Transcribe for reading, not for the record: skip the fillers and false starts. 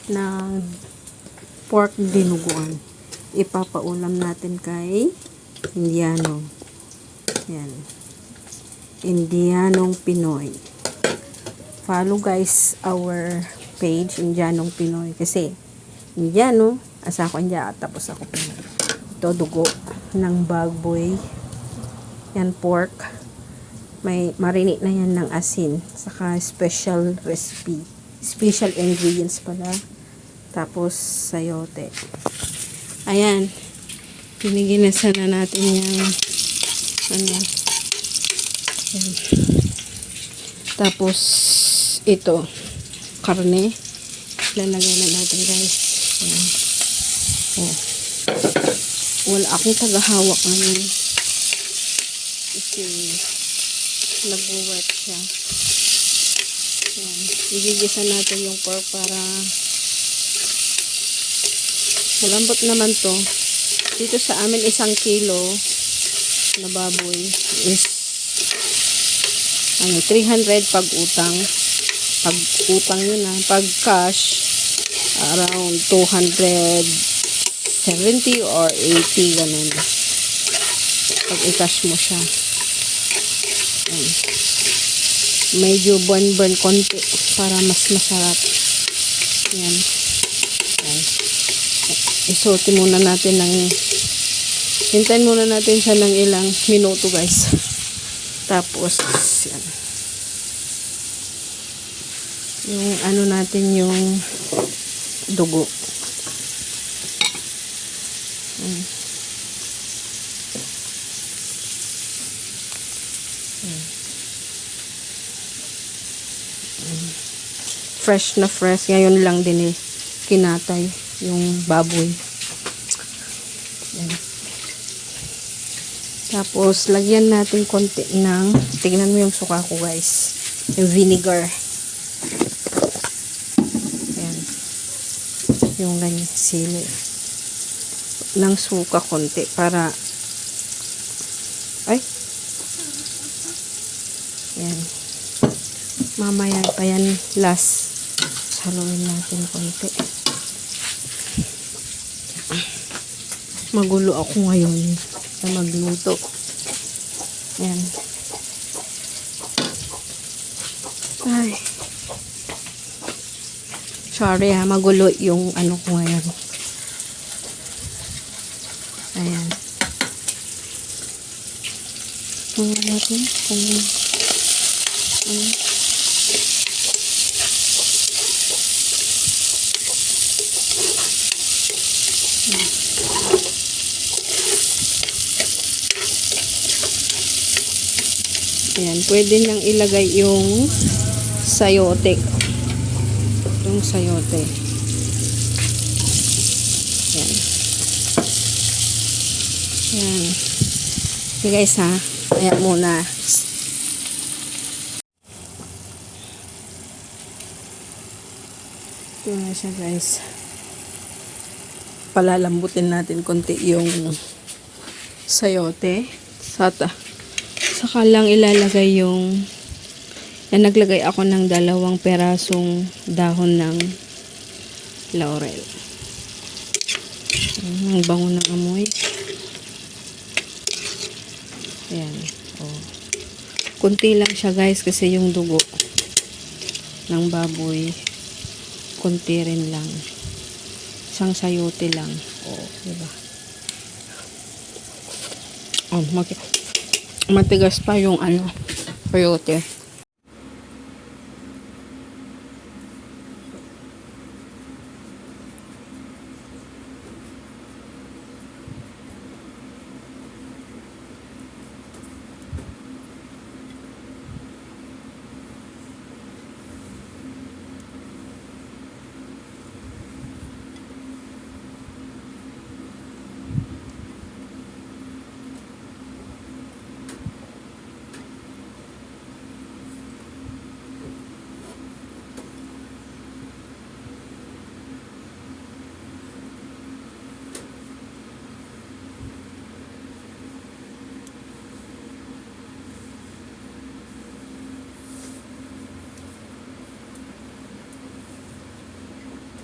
ng pork dinuguan. Ipapaulam natin kay Indiano. Yan. Indianong Pinoy. Follow guys our page, Indianong Pinoy. Kasi, Indiano, asa ako India, tapos ako Pinoy. Ito, dugo ng baboy. Yan, pork. May marinate na yan ng asin. Saka special recipe. Special ingredients pala. Tapos, sayote. Ayan. Piniginasan na natin yung ano. Ayan. Tapos, ito. Karne. Lalagay na natin guys. Ayan. Oh. Wala akong tagahawak ngayon. Kasi, nag-work siya. Ayan. Igigisa natin yung pork para malambot naman to. Dito sa amin 1 kilo na baboy is 300 pag utang. Pag utang yun pag cash around 270 or 80 ganun. Pag i-cash mo siya. Ayan. Medyo burn konti para mas masarap. Yan. Ayan. Isote muna natin hintayin muna natin siya ng ilang minuto guys. Tapos yan. Yung ano natin yung dugo. Ayan. Fresh na fresh. Ngayon lang din kinatay yung baboy. Yan. Tapos, lagyan natin konti ng, tignan mo yung suka ko guys. Yung vinegar. Yan. Yung ganyan sili. Ng suka konti para, ay. Yan. Mamaya pa yan last. Haluin natin konti. Magulo ako ngayon sa magluto. Ayan. Ay. Sorry magulo yung ano ko ngayon. Ayan. Tingnan natin kung ayan, pwede niyang ilagay yung sayote. Yung sayote. Ayan. Ayan. Okay guys ha. Ayan muna. Ito na siya guys. Palalambutin natin konti yung sayote. Saka lang ilalagay yung naglagay ako ng 2 perasong dahon ng laurel. Ang bango ng amoy. Ayan. Oh. Kunti lang siya guys kasi yung dugo ng baboy kunti rin lang. Isang sayote lang. Oh, diba? Oh, matigas pa yung sayote.